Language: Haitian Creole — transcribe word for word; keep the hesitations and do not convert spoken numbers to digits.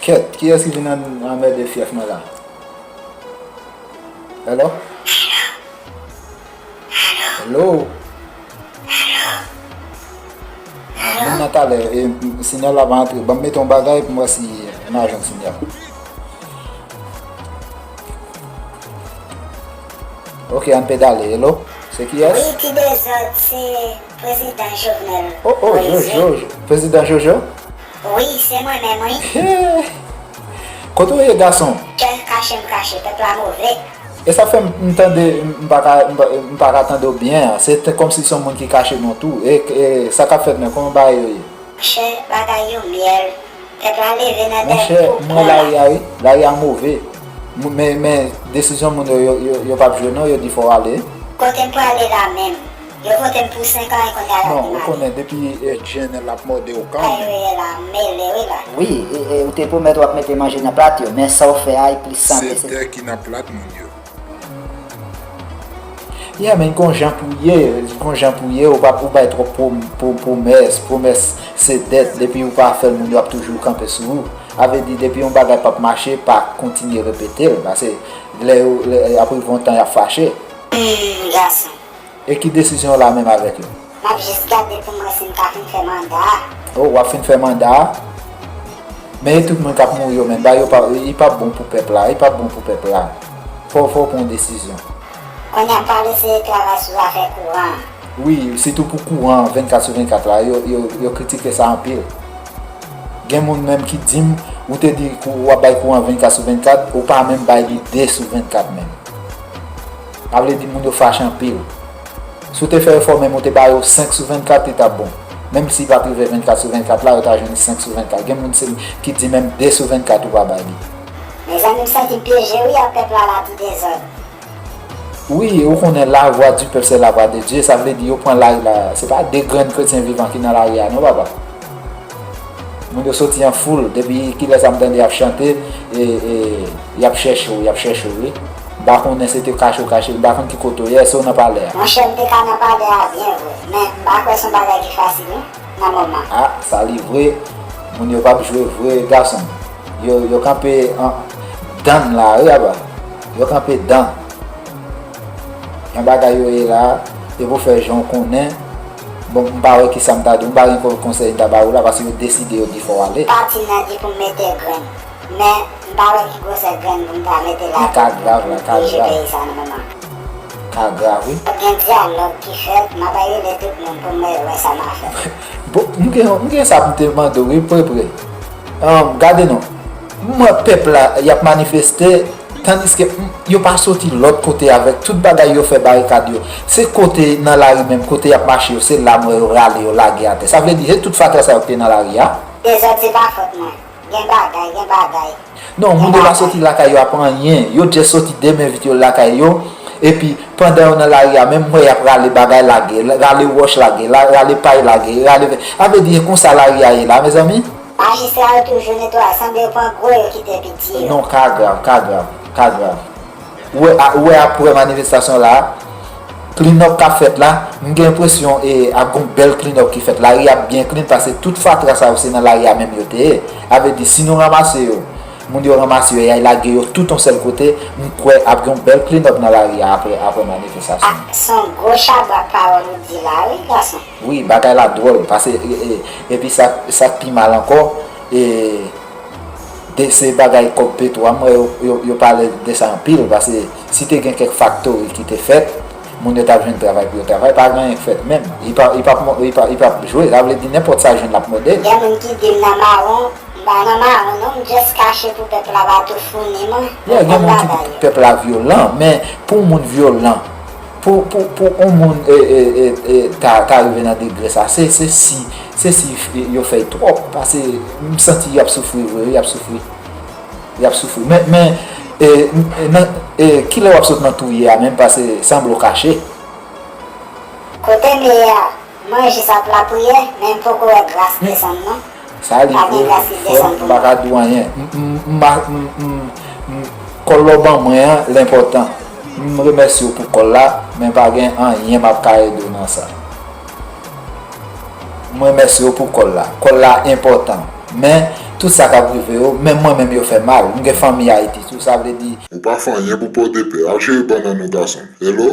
Kèt, kiyès ki vin an- anmède fyèf mwen la? Hello? Hello? Vin nan talè, e, sinyal la pa antre. Ban m mete yon bagay pou m wè si n a jwenn sinyal. Ok, ann pedale. Hello? Se kiyès? Wi, ti dezòd, se Prezidan Jovenel Moïse. Oh, oh, Jojo, Prezidan Jojo? Wi, se mwen menm, wi. Hey! Kote w ye, gason? Chè, kache m kache, pèp la move. E sa fè m, m tande, m, m pa ka, m pa, m pa ka tande w byen. Se te kòmsi se yon moun ki kache non tou. E, e sa k ap fèt menm, kòman bagay yo ye? Monchè, bagay yo myèl. Pèp la leve nan dèyè. Monchè, m wè lari a, wi. Lari a move. M- Men, men desizyon moun yo, yo, yo, yo p ap jwe non, yo di fò w ale. Kote m prale la menm? Yo vote m pou senk an e kounye a y ap di m ale. Non, ou konnen depi, eh, G N L ap mòde w kanmenm. Bagay yo ye la, m mele wi la. Wi, e, e, ou te pwomèt w ap mete manje nan plat yo, men sa w fè a, e plis sanble se. Se tè ki nan plat moun yo. Yeah, men gon jan pou ye, gon jan pou ye, ou pa pou bay twòp pwom- pwo- pwomès, pwomès se dèt, depi ou pa fè l, moun yo ap toujou kanpe sou ou. A vle di, depi yon bagay p ap mache, pa kontinye repete l, paske lè yo, lè, apre yon tan, y ap fache. Hmm, gason. E ki desizyon w la menm avèk yo? M ap jis gade pou m wè si m ka fin fè manda a. Oh, w ap fin fè manda a? Men e tout moun k ap mouri yo menm, ba yo pa, li p ap bon pou pèp la, li p ap bon pou pèp la. Fò, fò w pran yon desizyon. Kounye a m pral eseye travay sou zafè kouran an. Wi, sitou pou kouran an, vennkat sou vennkat la, yo, yo, yo kritike sa anpil. Gen moun menm ki di m, ou te di kou- w ap bay kouran vennkat sou vennkat, ou pa menm bay li de sou vennkat menm. Sa vle di moun yo fache anpil. Si w te fè efò menm, ou te ba yo senk sou vennkat, li t ap bon. Menm si li pa t rive vennkat sou vennkat la, yo ta jwenn senk sou vennkat. Gen moun se, ki di menm de sou vennkat ou pa bay li. Mezanmi, m santi m pyeje wi ak pèp la la ti dezòd. Wi, ou konnen la voix du peuple, c'est la voix de Dieu. Sa vle di yo pran lari la. Se pa de grenn kretyen vivan ki nan lari a, non, papa. Moun yo soti an foul. Depi kilè sa m tande y ap chante, e, e, y ap chèche w, y ap chèche w, wi. M pa konnen se te kache w kache, m pa konn ki kote w ye, èske w nan palè a? Monchè, m te ka nan palè a byen vre, men m pa kwè se yon bagay ki fasil, non, nan moman. A, sa li vre. Moun yo p ap jwe vre, gason. Yo, yo kanpe an, dan la, wi, apa. Yo kanpe dan. Jan bagay yo ye la, e pou fè jan w konnen. Bon, m pa wè kisa m ta di w, m pa gen kò- konsèy m ta ba ou la, paske yo deside, yo di fò w ale. Pati m nan di pou m mete grenn, men m pa wè ki gwosè grenn pou m ta mete la. Men ka grav la, ka grav. Dirije peyi sa nan moman. Ka grav, wi. Gen dyalòg ki fèt, m ap rele tout moun pou m wè sa m a fè. Bon, m gen, m gen sa pou m te mande w, wi, pre, pre. Ahn, gade non. M wè pèp la, y ap manifeste, tandiske m- yo pa soti lòt kote avèk tout bagay yo fè barikad yo. Se kote nan lari menm, kote y ap mache yo, se la m wè yo rale, yo lage atè. Sa vle di, se tout fatra sa yo ki te nan lari a? Dezòd se pa fòt mwen. Gen bagay, gen bagay. Non, moun yo pa soti lakay yo ap anyen. Yo just soti de men vit yo lakay yo. Epi, pandan yo nan lari a, menm m wè y ap rale bagay lage, rale wòch lage, la- rale pay lage, rale vè. Sa vle di, e konsa lari a ye la, mezanmi? Majistra yo toujou netwaye, sanble yo pran gwo yo kite piti yo. Non, ka grav, ka grav, ka grav. Ou wè, a- ou wè apre manifestasyon la, clean up k ap fèt la, m gen enpresyon e ap gon bèl clean up ki fèt. Lari ap byen clean, paske tout fatra sa yo se nan lari a menm yo te ye. Sa vle di, si nou ranmase yo, moun yo ranmase yo, y al lage yo tout yon sèl kote, m kwè ap gen yon bèl clean up nan lari a apre, apre manifestasyon. A, se yon gwo chabrak pawòl ou di la, wi, gason. Wi, bagay la dwòl, paske, e, e, epi sa, sa k pi mal ankò, e, de, se bagay kòb petwo a, m wè yo, yo, yo pale de sa anpil, paske si te gen kèk faktori ki te fèt, moun yo t ap jwenn travay pou yo travay, pa gen anyen k fèt menm. Li pa, li p ap, li p ap, li p ap jwe, sa vle di nenpòt sa jwenn l ap mòde l. Gen moun ki di m nan mawon, m pa nan mawon non, m just kache pou pèp la pa tou founi mwen. Yeah, gen moun ki di pèp la vyolan, men pou yon moun vyolan, pou, pou, pou yon moun, e, e, e, e, ta, ta rive nan degre sa, se, se si, se si yo fè l twòp, paske m santi y ap soufri vre, y ap soufri, y ap soufri. Men, men, e, nan, e, kilè w ap sot nan tou w ye a menm, paske sanble w kache. Kote m ye a, mwen jis ap lapriyè, men m poko wè gras desann non. Sa li vre, frè m, m pa ka di w anyen. M, m, m, m, m, m, kòb la w ban mwen an, l enpòtan. M remèsye w pou kòb la, men pa gen anyen m ap ka ede w nan sa. M remèsye w pou kòb la. Kòb la enpòtan. Men, Tout sa k ap rive yo, menm mwen menm yo fè mal. M gen fanmi Ayiti tou, sa vle di. Ou pa fè anyen pou Pòdepè. Al cheri bannann ou gason. Hello?